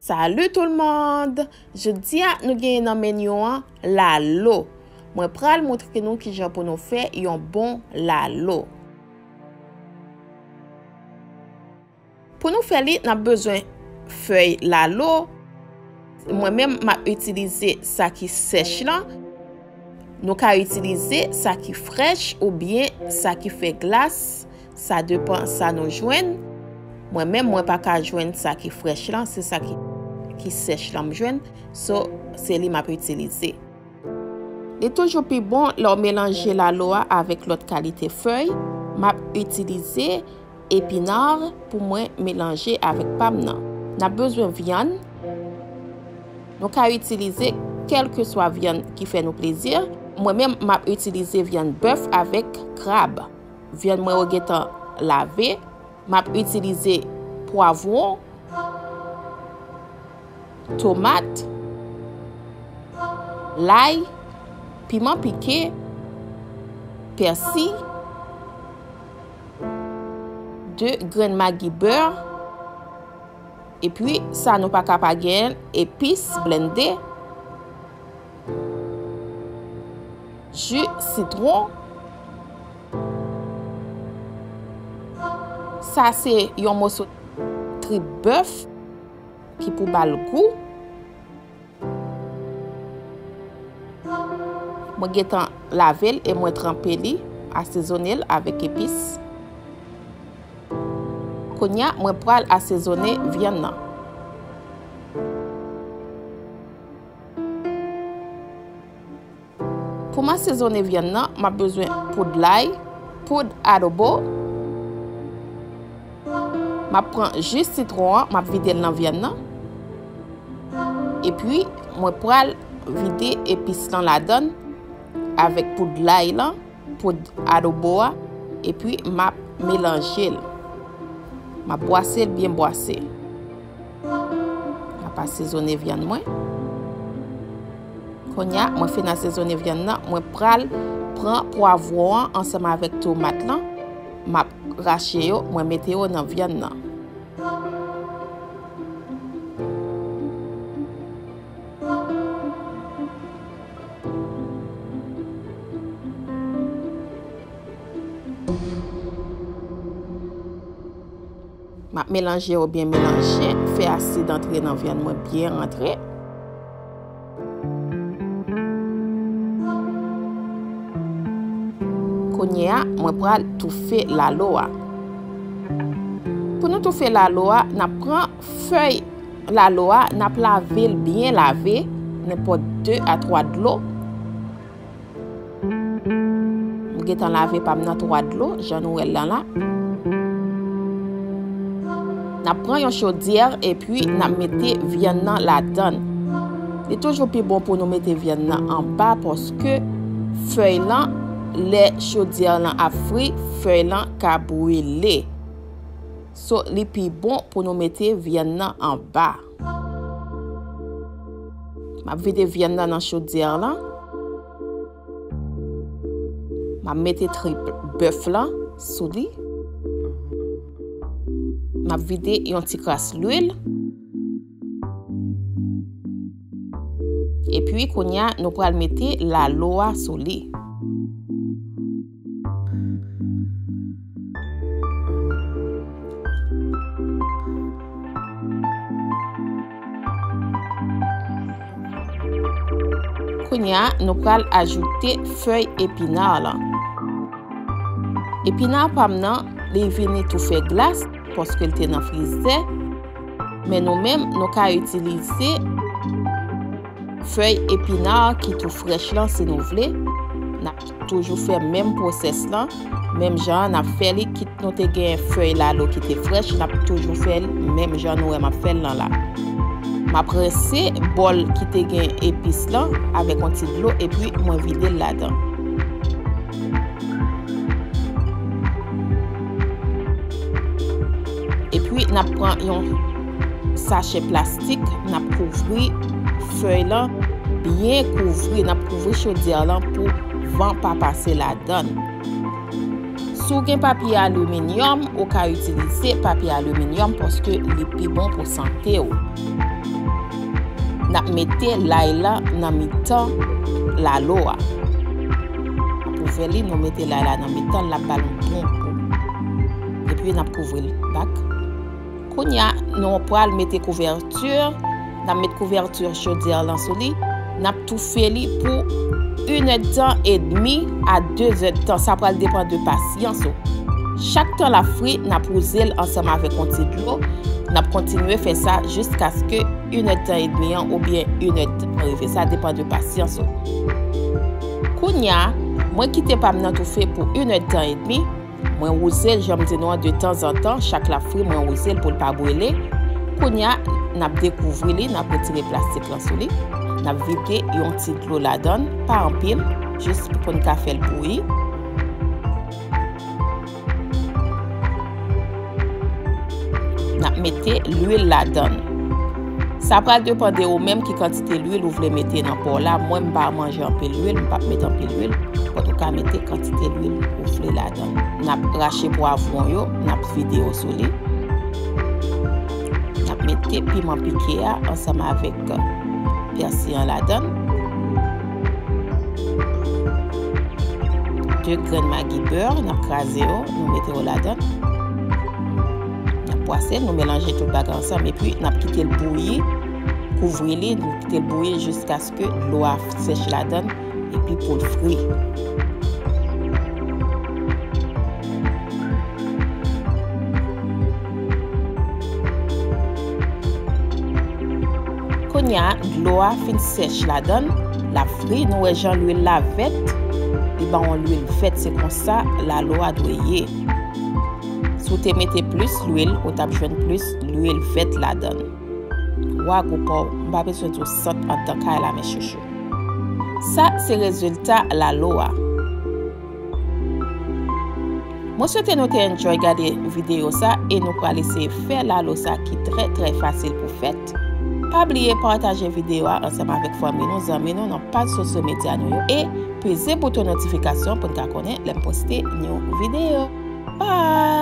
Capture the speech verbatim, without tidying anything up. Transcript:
Salut tout le monde! Jodi a, nou genyen nan meni an lalo. Mwen pral montre nou kijan pou nou fè yon bon lalo. Pou nou fè li, n ap bezwen fèy lalo. Mwen menm, m ap itilize sa ki sèch lan. Nou ka itilize sa ki frèch oubyen sa ki fè glas. Sa depann sa nou jwenn. Mwen menm, mwen pa ka jwenn sa ki frèch lan, se sa ki, ki sèch lan m jwenn. So, se li m ap itilize. Li toujou pi bon lè w melanje lalo a avèk lòt kalite fèy. M ap itilize epina pou mwen melanje avèk pa m nan. N ap bezwen vyann. Nou ka itilize kèlkeswa vyann ki fè nou plezi. Mwen menm, m ap itilize vyann bèf avèk krab. Vyann mwen yo gentan lave. M ap itilize pwavwon, tomat, lay, piman pike, pèsi, de grenn magi bè, epi sa nou pa ka pa genyen, epis blende, ji sitwon. Sa se yon moso trip bèf ki pou ba l gou. Mwen gentan lave l e mwen tranpe li, asezone l avèk epis. Kounye a, mwen pral asezone vyann nan. Pou m asezone vyann nan, m ap bezwen poud lay, poud adobo. M ap pran ji sitwon an, m ap vide l nan vyann nan. Epi, mwen pral vide epis lan ladann avèk poud lay lan, poud adobo a, epi m ap melanje l. M ap bwase l byen bwase. M ap asezone vyann mwen. Kounye a, mwen fin asezone vyann nan, mwen pral pran pwavwon an ansanm avèk tomat lan. M ap rache yo, mwen mete yo nan vyann nan. M ap melanje yo byen melanje, fè asid antre nan vyann mwen byen rantre. Kounye a, mwen pral toufe lalo a. Pou nou toufe lalo a, n ap pran fèy lalo a, n ap lave l byen lave, nenpòt de a twa dlo. M gentan lave pa m nan twa dlo, jan nou wè l lan la. N ap pran yon chodyè epi n ap mete vyann nan ladann. Li toujou pi bon pou nou mete vyann nan anba paske fèy lan, lè chodyè lan ap fri, fèy lan ka brile. So, li pi bon pou nou mete vyann nan anba. M ap vide vyann nan nan chodyè lan. M ap mete trip bèf lan sou li. M ap vide yon ti kras lwil. Epi, kounye a, nou pral mete lalo a sou li. Kounye a, nou pral ajoute fèy epina lan. Epina pa m nan, li vini tou fè glas, paske l te nan frizè. Men nou menm, nou ka itilize fèy epina ki tou frèch lan, si nou vle. N ap toujou fè menm pwosès lan, menm jan an n ap fè li, kit nou te gen fèy lalo ki te frèch, n ap toujou fè l menm jan nou wè m ap fè l lan la. M ap rense bòl ki te gen epis lan avèk yon ti dlo, epi mwen vide l ladan. Epi, n ap pran yon sachè plastik, n ap kouvri fèy lan, byen kouvri, n ap kouvri chodyè lan pou van pa pase ladann. Si w gen papye aliminyòm, ou ka itilize papye aliminyòm paske li pi bon pou sante w. N ap mete lay la nan mitan lalo a. N ap ouvè li, nou mete lay la nan mitan, l ap ba l yon bon gou. Epi n ap kouvri l bak. Kounye a, nou pral mete kouvèti, n ap met kouvèti chodyè lan sou li, n ap toufe li pou inèdtan edmi a dezèdtan. Sa pral depann de pasyans ou. Chak tan l ap fri, n ap wouze l ansanm avèk yon ti dlo. N ap kontinye fè sa jiskaske inèdtan edmi an oubyen inèdtan rive. Sa depann de pasyans ou. Kounye a, mwen kite pa m nan toufe pou inèdtan edmi. Mwen wouze l, jan m di nou an, de tanzantan, chak l ap fri, mwen wouze l pou l pa brele. Kounye a, n ap dekouvri li, n ap retire plastik lan sou li. N ap vide yon ti dlo ladan l, pa anpil, jis pou n ka fè l bouyi. N ap mete lwil ladan l. Sa pral depann de ou menm ki kantite lwil ou vle mete nan pò w la. Mwen, m pa manje anpil lwil, m p ap mete anpil lwil. Antouka, mete kantite lwil ou vle ladan l. N ap rache pwavwon yo, n ap vide yo sou li. N ap mete piman pike a ansanm avèk pèsi an ladan l. De grenn magi bè, n ap kraze yo, nou mete yo ladan. N ap bwase l, nou melanje tout bagay ansanm, epi n ap kite l bouyi, kouvri li, nou kite l bouyi jiskaske dlo a sèch ladan, epi pou l fri. Kounye a, dlo a fin sèch ladan l, l ap fri, nou wè jan lwil la vèt, li ba w yon lwil vèt, se konsa lalo a dwe ye. Si w te mete plis lwil, ou t ap jwenn plis lwil vèt ladan l. Wa gou pa w, m pa bezwen di w sant anndan kay la, men chouchou. Sa se rezilta lalo a. Mwen swete nou te enjoy gade videyo sa e nou pral eseye fè lalo sa ki trè, trè fasil pou fèt. Pa bliye pataje videyo a ansanm avèk fanmi nou, zanmi nou nan paj sosyo medya nou yo e peze bouton notifikasyon pou n ka konnen lè m poste yon videyo. Bye!